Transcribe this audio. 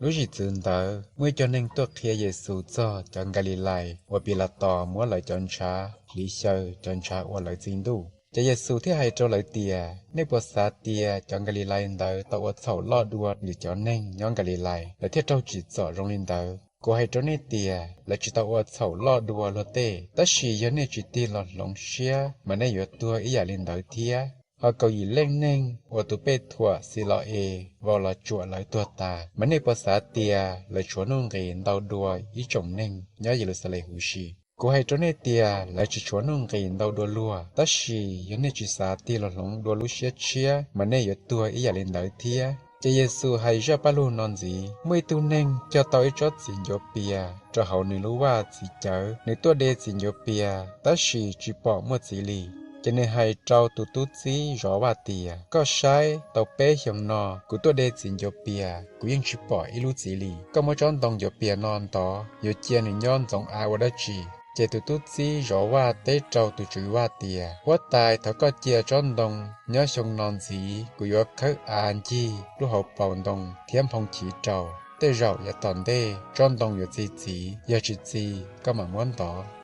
Lub zim txwv ntawd, muaj ib co neeg tuaj qhia Yes Xus txog cov Nkas Lis Lais uas Pis Las Tos muab lawv cov ntshav hliv xyaw cov ntshav ua lawv txi Ntuj. Ces Yes Xus thiaj hais rau lawv tias, Nej puas xav tias cov Nkas Lis Lais ntawd tau ua txhaum loj dua lwm cov neeg nyob Nkas Lis Lais, lawv thiaj raug tsim txom zoo li ntawd? Kuv hais rau nej tias, lawv tsis tau ua txhaum loj dua luag tej. Tab sis yog nej tsis tig los hloov siab, mas nej yuav tuag ib yam li ntawd thiab. Ho kaum yim leej neeg uas tus pej thuam Xis Los Es vau los tsuam lawv tuag tas, mas nej puas xav tias lawv tshuav nuj nqis ntau dua ib tsoom neeg nyob Yes Lus Xas Les huv si? Kuv hais rau nej tias, lawv tsis tshuav nuj nqis ntau dua luag. Tab sis yog nej tsis xav tig los hloov dua lub siab tshiab, mas nej yuav tuag ib yam li ntawd thiab. Ces Yes Xus hais zaj paj lug no ntxiv: Muaj ib tug neeg cog tau ib tsob txiv ncuav pias rau hauv nws lub vaj txiv cawv. Nws tuaj de txiv ncuav pias, tab sis tsis pom muaj txiv li. Ces nws hais rau tus tub txib zov vaj tias, Koj saib, tau peb xyoos no kuv tuaj de txiv ncuav pias, kuv yeej tsis pom ib lub txiv li. Koj muab tsob ntoo ncuav pias no ntov, yuav cia nws nyob ntxoov av ua dab tsi? Ces tus tub txib zov vaj teb rau tus tswv vaj tias, Huab tais, thov koj cia tsob ntoo nyob xyoo no ntxiv, kuv yuav khawb av ncig lub hauv paus ntoo thiab nphoo chiv rau. Tej zaum yav tom ntej tsob ntoo yuav txi txiv, yog tsis txi, koj mam muab ntov.